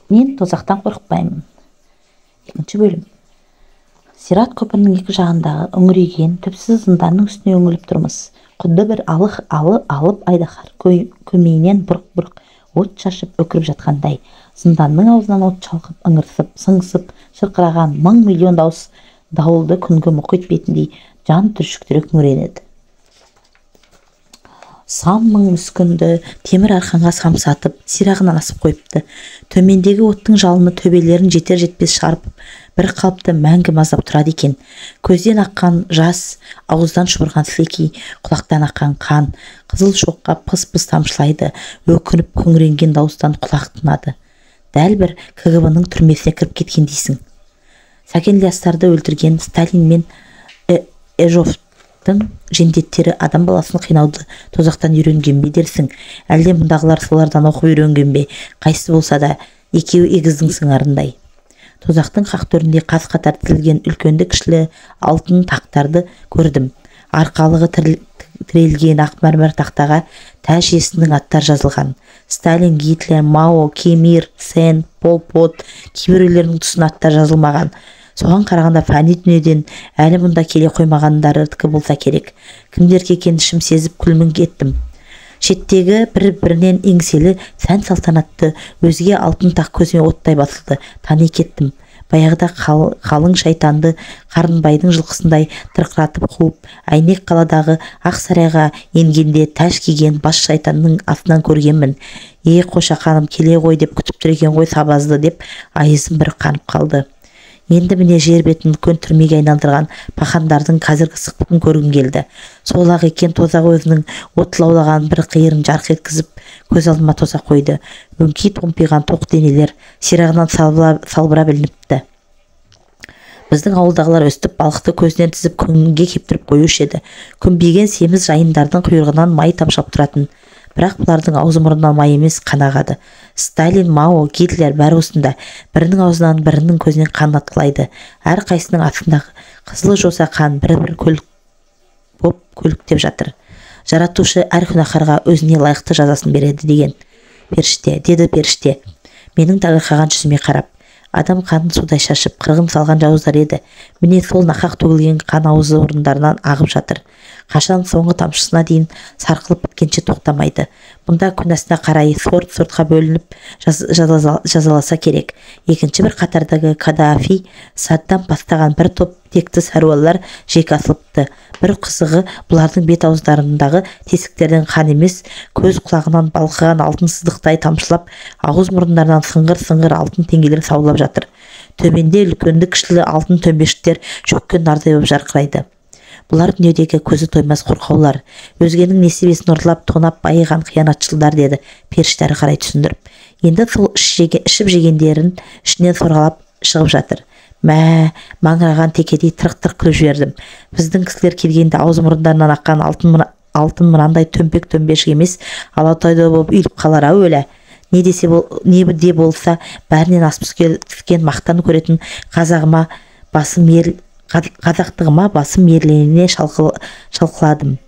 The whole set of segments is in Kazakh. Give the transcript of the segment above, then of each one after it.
Мен тозақтан қорықпаймын. Екінші бөлім. Сират көпірінің екі жағындағы үңірейген түпсіз зынданның үстіне үңіліп тұрмыз. Құдды бір алып айдаһар көмейінен бұрқ-бұрқ от шашып өкіріп жатқандай. Зынданның аузынан от шалқып, ыңырсып, сыңсып, шырқыраған мың миллион дауыс дауылды күнгі мұхит бетіндей жан түршіктіре күңіренеді. Сан мың мүскінді темір арқанға самсатып, сирағынан асып қойыпты. Төмендегі оттың жалыны төбелерін жетер-жетпес шарпып, бір қалыпты мәңгі мазап тұрады екен. Көзден аққан жас, ауыздан шұбырған сілекей, құлақтан аққан қан, қызыл шоққа пыс-пыс тамшылайды, өкініп күңіренген дауыстан құлақ тынады. Дәл бір КГБ-ның түрмесіне кіріп кеткен дейсің. Сәкен Ілиястарды өлтірген Сталин мен Ежовтың жендеттері адам баласын қинауды тозақтан үйренген бе дерсің? Әлде мұндағылар солардан оқып үйренген бе? Қайсысы болса да, екеуі егіздің сыңарындай. Тозақтың қақ төрінде қаз қатар тізілген үлкенді-кішілі алтын тақтарды көрдім. Арқалығы тірелген ақ мәрмәр тақтаға тәж иесінің аттары жазылған. Сталин, Гитлер, Мао, Ким Ир Сен, Пол Пот, кейбіреулерінің тұсына аттары жазылмаған. Соған қарағанда фәни дүниеден әлі мұнда келе қоймағандарыдікі болса керек. Кімдерге екенін ішім сезіп күлмін кеттім. Шеттегі бір-бірінен еңселі сән салтанатты өзге алтын тақ көзіме оттай басылды. Тани кеттім. Баяғыда қалың шайтанды Қарынбайдың жылқысындай тырқыратып қуып, әйнек қаладағы ақ сарайға енгенде тәж киген бас шайтанның астынан көргенмін. Е, қошақаным келе ғой деп күтіп тұр екен ғой сабазды деп айызым бір қанып қалды. Енді міне жер бетін үлкен түрмеге айналдырған пахандардың қазіргі сықпытын көргім келді. Сол-ақ екен тозақ өзінің от лаулаған бір қиырын жарқ еткізіп, көз алдыма тоса қойды. Өңкей томпиған тоқ денелер сирағынан салбырап ілініпті. Біздің ауылдағылар өстіп балықты көзінен тізіп күнге кептіріп қоюшы еді. Күмбиген семіз жайындардың құйрығынан май тамшап тұратын. Бірақ бұлардың аузы мұрнынан май емес, қан ағады. Сталин, Мао, Гитлер бәрі осында. Бірінің аузынан, бірінің көзінен қан атқылайды. Әрқайсының астындағы қызыл жоса қан бір-бір көлік боп көліктеп жатыр. Жаратушы әр күнәһарға өзіне лайықты жазасын береді деген періште, деді періште. Менің таңырқаған жүзіме қарап, адам қанын судай шашып, қырғын салған жауыздар еді. Міне сол нақақ төгілген қан аузы орындарынан ағып жатыр. Қашан соңғы тамшысына дейін сарқылып біткенше тоқтамайды. Мұнда күнәсіне қарай сорт-сортқа бөлініп жазаласа керек. Екінші бір қатардағы Каддафи, Саддам бастаған бір топ текті сәруарлар жеке асылыпты. Бір қызығы бұлардың бет ауыздарындағы тесіктерден қан емес, көз құлағынан балқыған алтын сыздықтай тамшылап, ауыз мұрындарынан сыңғыр-сыңғыр алтын теңгелер саулап жатыр. Төменде үлкенді-кішілі алтын төмбешіктер шөккен нардай болып жарқырайды. Бұлар дүниедегі көзі тоймас қорқаулар, өзгенің несібесін ұрлап, тонап байыған қиянатшылдар, деді періште әрі қарай түсіндіріп. Енді сол ішіп жегендерін ішінен сорғалап шығып жатыр. Мә, маңыраған текедей тырқ-тырқ күліп жібердім. Біздің кісілер келгенде аузы мұрындарынан аққан алтын мынандай төмпек-төмпешік емес, алатаудай болып үйіліп қалар ау өлі. Не десе не де болса, бәрінен асып түскен мақтан көретін қазағыма басым ер, қазақтығыма басым ерленіне шалқыладым.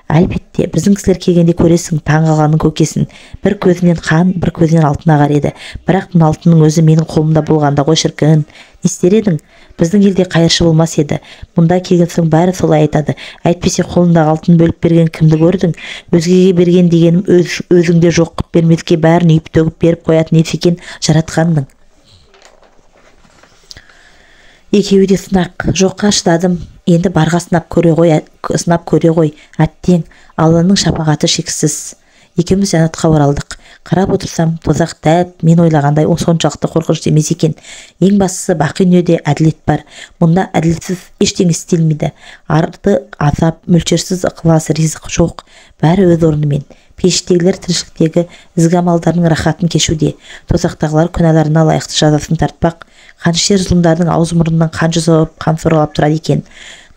Әлбетте, біздің кісілер келгенде көресің таң қалғанның көкесін. Бір көзінен қан, бір көзінен алтын ағар еді. Бірақ мына алтынның өзі менің қолымда болғанда ғой шіркін. Не істер едің? Біздің елде қайыршы болмас еді. Мұнда келген соң бәрі солай айтады. Әйтпесе қолындағы алтын бөліп берген кімді көрдің? Өзгеге берген дегенім өзіңде жоқ қып бермеске бәрін үйіп төгіп беріп қоятын есі екен жаратқанның. Екеуі де сынақ. Жоққа шыдадым. Енді барға сынап көре ғой, сынап көре ғой. Әттең, Алланың шапағаты шексіз. Екеуміз жәннатқа оралдық. Қарап отырсам, тозақ дәп мен ойлағандай соншалықты қорқынышты емес екен. Ең бастысы бақи дүниеде әділет бар. Мұнда әділетсіз ештеңе істелмейді. Арты азап, мөлшерсіз ықылас, ризық жоқ. Бәрі өз орнымен. Пештегілер тіршіліктегі ізгі амалдарының рахатын кешуде. Тозақтағылар күнәларына лайықты жазасын тартпақ. Қанішер зұлымдардың аузы мұрнынан қан жұтып, қан сорғалап тұрады екен.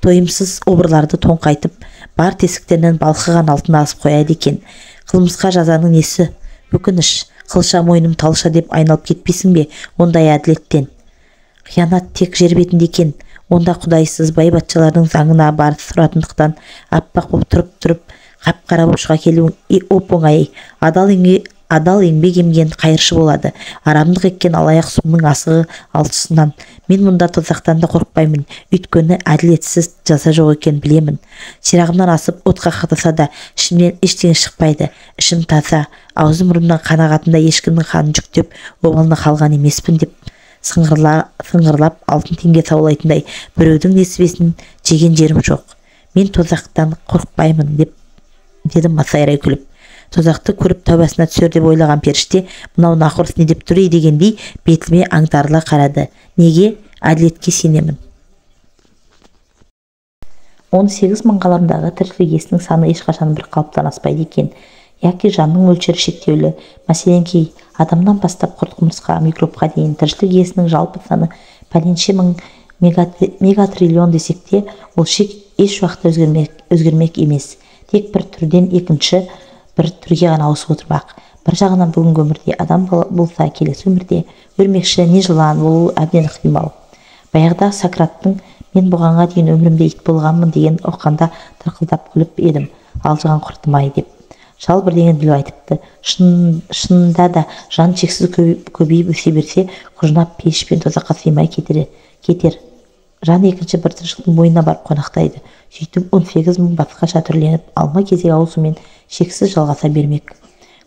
Тойымсыз обырларды тоңқайтып, бар тесіктерінен балқыған алтын асып қояды екен. Қылмысқа жазаның несі? Өкініш, қылша мойным талша деп айналып кетпейсің бе ондай әділеттен? Қиянат тек жер бетінде екен. Онда құдайсыз бай патшалардың заңына барып сұратындықтан аппақ боп тұрып-тұрып қап-қара болып шыға келуің оп-оңай. Адал Адал еңбек емген қайыршы болады. Арамдық еткен алаяқ сұмның асығы алтысынан. Мен мұнда тозақтан да қорықпаймын. Өйткені әділетсіз жаза жоқ екен білемін. Сирағымнан асып отқа қақтаса да ішімнен ештеңе шықпайды. Ішім таза, аузым мұрнымнан қан ағатындай ешкімнің қанын жүктеп обалына қалған емеспін деп сыңғырлап алтын теңге саулайтындай біреудің несібесін жеген жерім жоқ. Мен тозақтан қорықпаймын деп дедім масайрай күліп. Тозақты көріп тәубасына түсер деп ойлаған періште мынау нақұрыс не деп тұр ей дегендей бетіме аңтарыла қарады. Неге? Әділетке сенемін. 18 мың ғаламдағы тіршілік иесінің саны ешқашан бір қалыптан аспайды екен. Яки жанның мөлшері шектеулі. Мәселен, кей адамнан бастап құрт-құмырсқа, микробқа дейін тіршілік иесінің жалпы саны пәленше мың мегатриллион десек те, ол шек еш уақытта өзгермек емес. Тек бір түрден екінші бір түрге ғана ауысып отырмақ. Бір жағынан бүгінгі өмірде адам болса, келесі өмірде өрмекші не жылан болуы әбден ықтимал. Баяғыда Сократтың мен бұғанға дейін өмірімде ит болғанмын деген ұққанда тырқылдап күліп едім, алжыған құртымай деп. Шал бірдеңені біліп айтыпты. Шынында да жан шексіз көбейіп өсе берсе, құжынап пеш пен тозаққа сыймай кетер. Жан екінші бір тіршіліктің бойына барып қонақтайды. Сөйтіп 18 мың басқаша түрленіп, алма кезек ауысумен шексіз жалғаса бермек.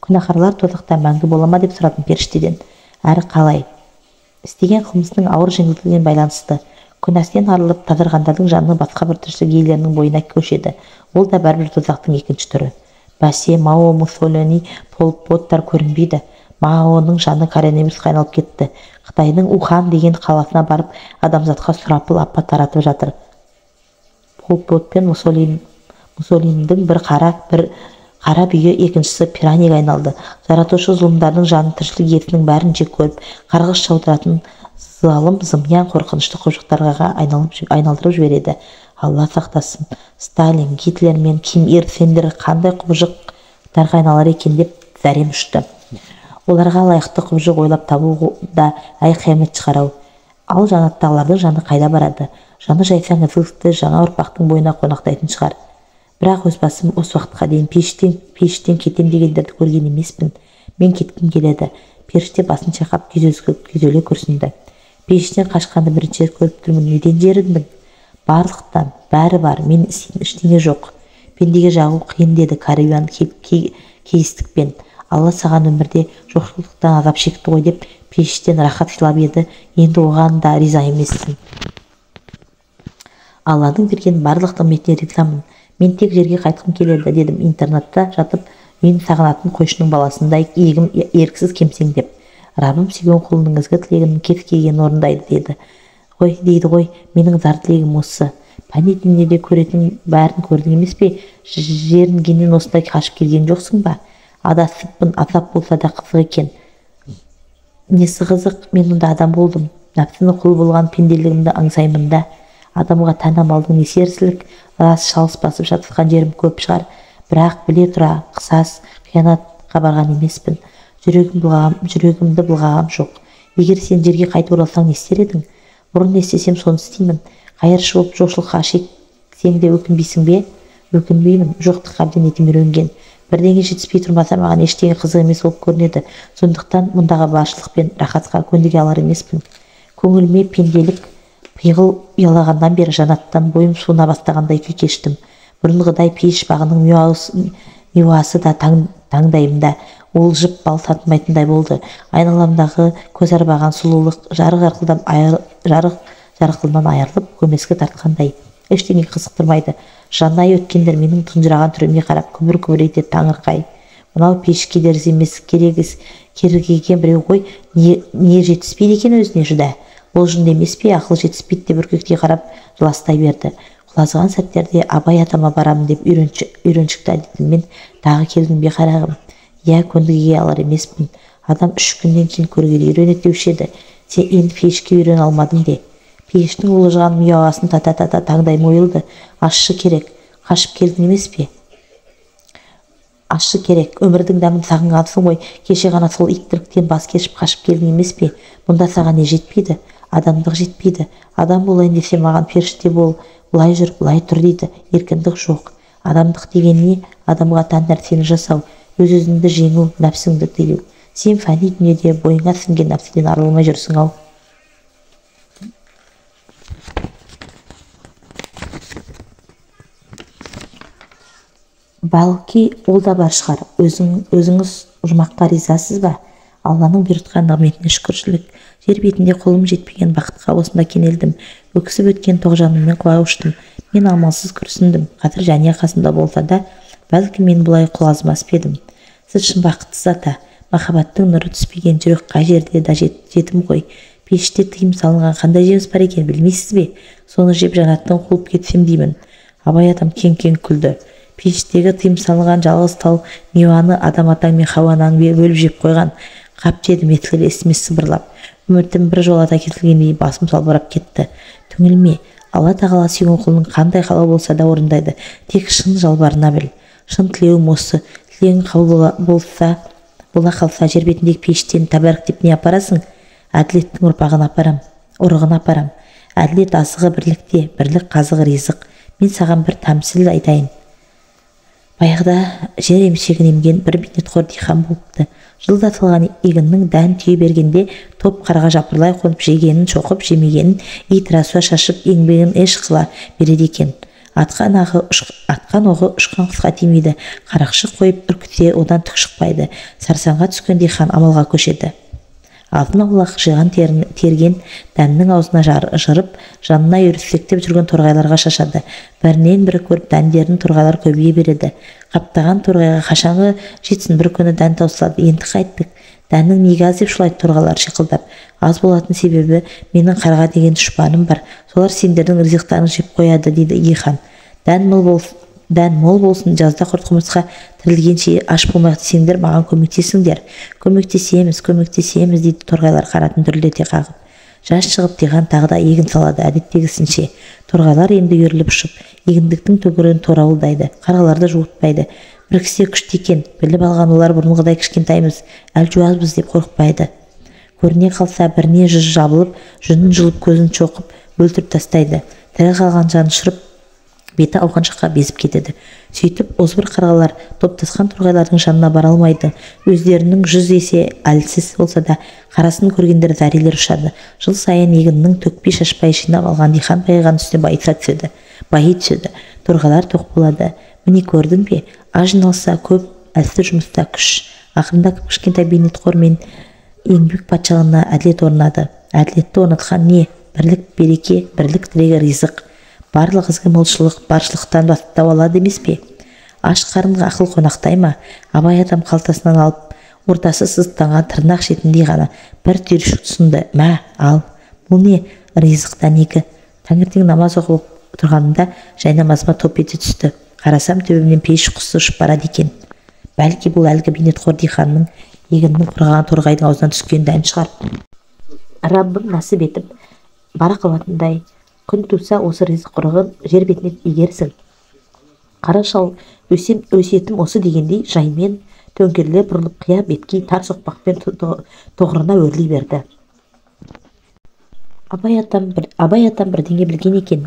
Күнәһарлар тозақта мәңгі бола ма деп сұрадым періштеден. Әрі қалай? Істеген қылмысының ауыр жеңілдігімен байланысты. Күнәсінен арылып тазарғандардың жаны басқа бір тіршілік иелерінің бойына көшеді. Ол да бәрібір тозақтың екінші түрі. Бәсе, Мао, Муссолини, Пол Поттар көрінбейді. Маоның жаны коронавирусқа айналып кетті. Қытайдың Ухан деген қаласына барып, адамзатқа сұрапыл апат таратып жатыр. Пол Пот пен Муссолинидің бір қара бүйе, екіншісі пираньяға айналды. Жаратушы зұлымдардың жанын тіршілік иесінің бәрін жек көріп, қарғыс жаудыратын залым, зымиян, қорқынышты құбыжықтарға айналдырып жібереді. Алла сақтасын, Сталин, Гитлер мен Ким Ир Сендер қандай құбыжықтарға айналар екен деп зәрем ұшты. Оларға лайықты құбыжық ойлап табу да әй қиямет шығарау. Ал жанаттағылардың жаны қайда барады? Жаны жайсаң ізгілікті жаңа ұрпақтың бойына қонақтайтын шығар. Бірақ өз басым осы уақытқа дейін пештен кетем дегендерді көрген емеспін. Мен кеткім келеді. Періште басын шайқап күйзеле күрсінді. Пештен қашқанды бірінші рет көріп тұрмын. Неден жеріндің? Барлықтан, бәрі бар, мен істейтін ештеңе жоқ. Пендеге жағу қиын деді Карибян кейістікпен. Алла саған өмірде жоқшылықтан азап шекті ғой деп пештен рахат сыйлап еді, енді оған да риза емессің. Алланың берген барлық нығметіне ризамын. Мен тек жерге қайтқым келеді дедім интернатта жатып, мен сағынатын қойшының баласындай иегім еріксіз кемсеңдеп. Раббым сүйген құлының ізгі тілегін кез келген орындайды деді. Ғой, дейді ғой, менің зар тілегім осы. Пәни дүниеде көретін бәрін көрдің емес пе? Жерінгеннен осындай қашып келген жоқсың ба? Адасыппын, азап болса да қызық екен. Несі қызық, мен онда адам болдым. Нәпсінің құлы болған пенделігімді аңсаймын да. Адамға тән амалдың несі ерсілік, рас шалыс басып жатқан жерім көп шығар. Бірақ біле тұра қысас, қиянатқа барған емеспін. Жүрегімді былғағам жоқ. Егер сен жерге қайтып оралсаң не істер едің? Бұрын не істесем соны істеймін. Қайыршы болып жоқшылыққа шексең де өкінбейсің бе? Өкінбеймін. Жоқтыққа әбден етім үйренген. Бірдеңе жетіспей тұрмаса маған ештеңе қызық емес болып көрінеді. Сондықтан мұндағы баршылық пен рахатқа көндіге алар емеспін. Көңіліме пенделік пиғыл ұялағаннан бері жанаттан бойым суына бастағандай күй кештім. Бұрынғыдай пейіш бағының миуасы да таңдайымда уылжып бал татымайтындай болды. Айналамдағы көз арбаған сұлулық жарық жарқылынан айырылып көмескі тартқандай. Ештеңе қызықтырмайды. Жанай өткендер менің тұнжыраған түріме қарап күбір-күбір ете таңырқай. Мынау пеш кедергісі емес, керегеген біреу ғой, не жетіспейді екен өзіне жүдә. Ол жынды емес пе, ақыл жетіспейді деп үркектей қарап жыластай берді. Құлазыған сәттерде Абай атама барамын деп үйреншікті әдетіммен тағы келдің бе қарағым? Иә, көндіге алар емеспін. Адам 3 күннен кейін көргелі үйренеді деуші еді. Сен енді пешке үйрене алмадым де. Пештің уылжыған миуасын тата-тата таңдайым ойылды. Ащы керек. Қашып келдің емес пе? Ащы керек. Өмірдің дәмін сағынғансың ғой. Кеше ғана сол иттіліктен бас кешіп қашып келдің емес пе? Мұнда саған не жетпейді? Адамдық жетпейді. Адам болайын десе маған періште бол, былай жүр, былай тұр дейді. Еркіндік жоқ. Адамдық деген не? Адамға тән нәрсені жасау. Өз-өзіңді жеңу, нәпсіңді тыю. Сен фәни дүниеде бойыңа сіңген нәпсіден арылмай жүрсің-ау. Бәлки ол да бар шығар. Өзіңіз жұмаққа ризасыз ба? Алланың бұйыртқан нығметіне шүкіршілік. Жер бетінде қолым жетпеген бақытқа осында кенелдім. Өксіп өткен Тоғжаныммен қауыштым. Мен амалсыз күрсіндім. Қазір Жәния қасында болса да, бәлки мен бұлай құлазымас па едім. Сіз шын бақыттысыз, ата. Махаббаттың нұры түспеген жүрек қай жерде де жетім ғой. Пеште тыйым салынған қандай жеміс бар екен білмейсіз бе? Соны жеп жәннаттан қуылып кетсем деймін. Абай атам кең-кең күлді. Пештегі тыйым салынған жалғыз тал миуаны Адам атаң мен Хауа анаң бөліп жеп қойған. Қап деді мезгіл есіме сыбырлап. Үмітім бір жолата кетілгендей басым салбырап кетті. Түңілме, Алла тағала сүйген құлының қандай қалау болса да орындайды. Тек шын жалбарына біл. Шын тілеуім осы. Тілеуің қабыл бола қалса, жер бетіндегі пештен тәбәрік деп не апарасың? Әділеттің ұрпағын апарам, ұрығын апарам. Әділет азығы бірлікте, бірлік қазығы ризық. Мен саған бір тәмсіл айтайын. Баяғыда жер емшегін емген бір бейнетқор дихан болыпты. Жылда салған егіннің дән түйе бергенде топ қарға жапырлай қонып жегенін шоқып, жемегенін ит рәсуа шашып, еңбегін еш қыла береді екен. Атқан оғы ұшқан құсқа тимейді. Қарақшы қойып үркітсе, одан түк шықпайды. Сарсаңға түскен дихан амалға көшеді. Азын аулақ жиған терген дәннің аузына жырып, жанына үйірсектеп жүрген торғайларға шашады. Бірінен бірі көріп дәндерін торғайлар көбейе береді. Қаптаған торғайға қашанғы жетсін, бір күні дән таусылады. Енді қайттік. Дәннің неге аз деп шулайды торғайлар шиқылдап. Аз болатын себебі менің қарға деген дұшпаным бар. Солар сендердің ризықтарыңды жеп қояды, дейді дихан. Дән мол болсын, жазда құрт құмырсқа тірілгенше аш болмайық десеңдер, маған көмектесіңдер. Көмектесеміз, көмектесеміз, дейді торғайлар қанатын дүрілдете қағып. Жаз шығып дихан тағы да егін салады әдеттегісінше. Торғайлар енді үйіріліп ұшып, егіндіктің төгірін торауылдайды, қарғаларды жуытпайды. Біріксе күшті екен, біліп алған олар бұрынғыдай кішкентаймыз, әлжуазбыз деп қорықпайды. Көріне қалса біріне жүз жабылып, жүнін жұлып, көзін шоқып, өлтіріп тастайды. Тірі қалған жан ұшырып, беті ауған жаққа безіп кетеді. Сөйтіп, озбыр қарғалар топтасқан торғайлардың жанына бара алмайды. Өздерінің жүз есе әлсіз болса да, қарасын көргендер зәрелер ұшады. Жыл сайын егіннің төкпей шашпай жинап алған дихан байыған үстіне байи түседі. Торғайлар тоқ болады. Міне көрдің бе? Аз жиналса көп, әлсіз жұмыста күш. Ақырында кішкентай бейнетқор мен еңбек патшалығына әділет орнады. Әділетті орнатқан не? Бірлік береке, бірлік тірегі ризық. Барлық ізгі молшылық баршылықтан бастау алады емес пе? Аш қарынға ақыл қонақтай ма? Абай атам қалтасынан алып, ортасы сызықтанған тырнақ шетіндей ғана бір түйіршік ұсынды. Мә, ал, бұл не? Ризық дәнегі. Таңертең намаз оқып тұрғанымда жайнамазыма топ ете түсті. Қарасам, төбемнен пейіш құсы ұшып барады екен. Бәлки бұл әлгі бейнетқор диқанның егіннің құрғаған торғайдың аузынан түскен дән шығар. Раббым нәсіп етіп, бара қалатындай күн туса осы ризық ұрығын жер бетінен игерсің. Қара шал өсиетім осы дегендей жаймен төңкеріле бұрылып қия беткей тар соқпақпен тұғырына өрлей берді. Абай атам бірдеңе білген екен.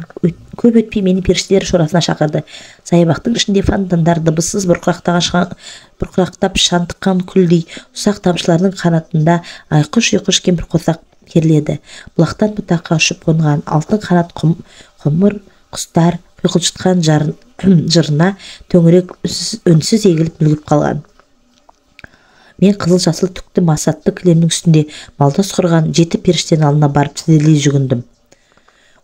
Көп өтпей мені періштелер шорасына шақырды. Саябақтың ішінде фонтандар дыбыссыз бұрқырақтап шантыққан күлдей ұсақ тамшылардың қанатында айқыш-ұйқыш кемпір қосақ керіледі. Бұлақтан бұтаққа ұшып қонған алтын қанат құмыр құстар құйқылжытқан жырына төңірек үнсіз егіліп мүлгіп қалған. Мен қызыл жасыл түкті масатты кілемнің үстінде малдас құрған жеті періштенің алдына барып тізелей жүгіндім.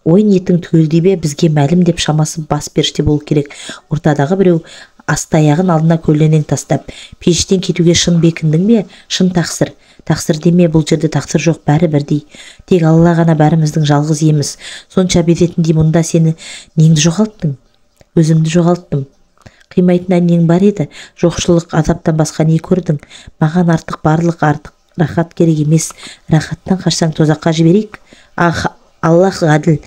Ой ниетің түгелдей бе, бізге мәлім деп шамасы бас періште болу керек. Ортадағы біреу астаяғын алдына көлденең тастап, пештен кетуге шын бекіндің бе? Шын тақсыр. Тақсыр деме, бұл жерде тақсыр жоқ, бәрі бірдей. Тек Алла ғана бәріміздің жалғыз иеміз. Сонша безетіндей мұнда сені неңді жоғалттың? Өзімді жоғалттым. Қимайтын әнең бар еді. Жоқшылық азаптан басқа не көрдің? Маған артық барлық артық рахат керек емес. Рахаттан қашсаң тозаққа жіберейік. Ах, Аллах ғаділ,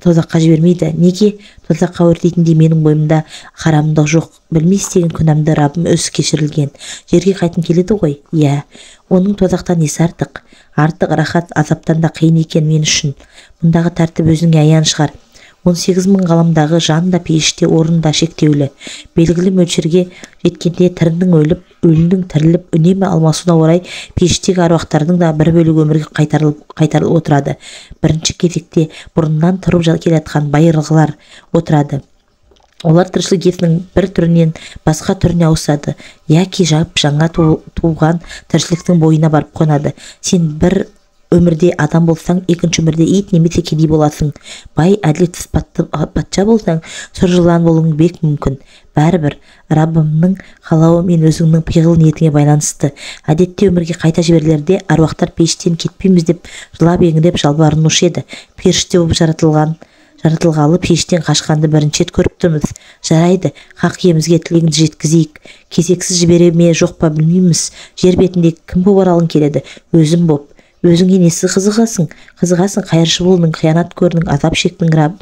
тозаққа жібермейді. Неге? Тозаққа өртейтіндей менің бойымда харамдық жоқ. Білмей істеген күнәмді Раббым өзі кешірілген. Жерге қайтқым келеді ғой? Иә. Оның тозақтан несі артық? Артық рахат азаптан да қиын екен мен үшін. Мұндағы тәртіп өзіңе аян шығар. 18 мың ғаламдағы жан да пейіште, орын да шектеулі. Белгілі мөлшерге жеткенде тірінің өліп, өлінің тіріліп, үнемі алмасуына орай пейіштегі аруақтардың да бір бөлігі өмірге қайтарылып отырады. Бірінші кезекте бұрыннан тұрып келе жатқан байырғылар отырады. Олар тіршілік иесінің бір түрінен басқа түріне ауысады, яки жап-жаңа туған тіршіліктің бойына барып қонады. Сен бір өмірде адам болсаң, екінші өмірде ит немесе кедей боласың. Бай, әділетсіз патша болсаң, сұр жылан болуың бек мүмкін. Бәрібір Раббымның қалауы мен өзіңнің пиғыл ниетіңе байланысты. Әдетте өмірге қайта жіберілерде аруақтар пейіштен кетпейміз деп жылап еңіреп жалбарынушы еді. Періште болып жаратылғалы пейіштен қашқанды бірінші рет көріп тұрмыз. Жарайды, хақ иемізге тілегіңді жеткізейік. Кезексіз жібере ме, жоқ па білмейміз. Жер бетінде кім боп оралғың келеді? Өзім боп. Өзіңе несі қызығасың? Қызығасың, қайыршы болдың, қиянат көрдің, азап шектің,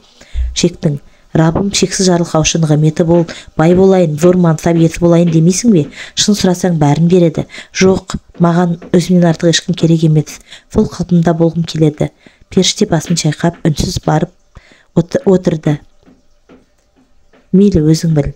шектің. Раббым шексіз жарылқаушы нығметі бол, бай болайын, зор мансап иесі болайын демейсің бе? Шын сұрасаң бәрін береді. Жоқ, маған өзімнен артық ешкім керек емес. Сол қалпымда болғым келеді. Періште басын шайқап, үнсіз барып отырды. Мейлі, өзің біл.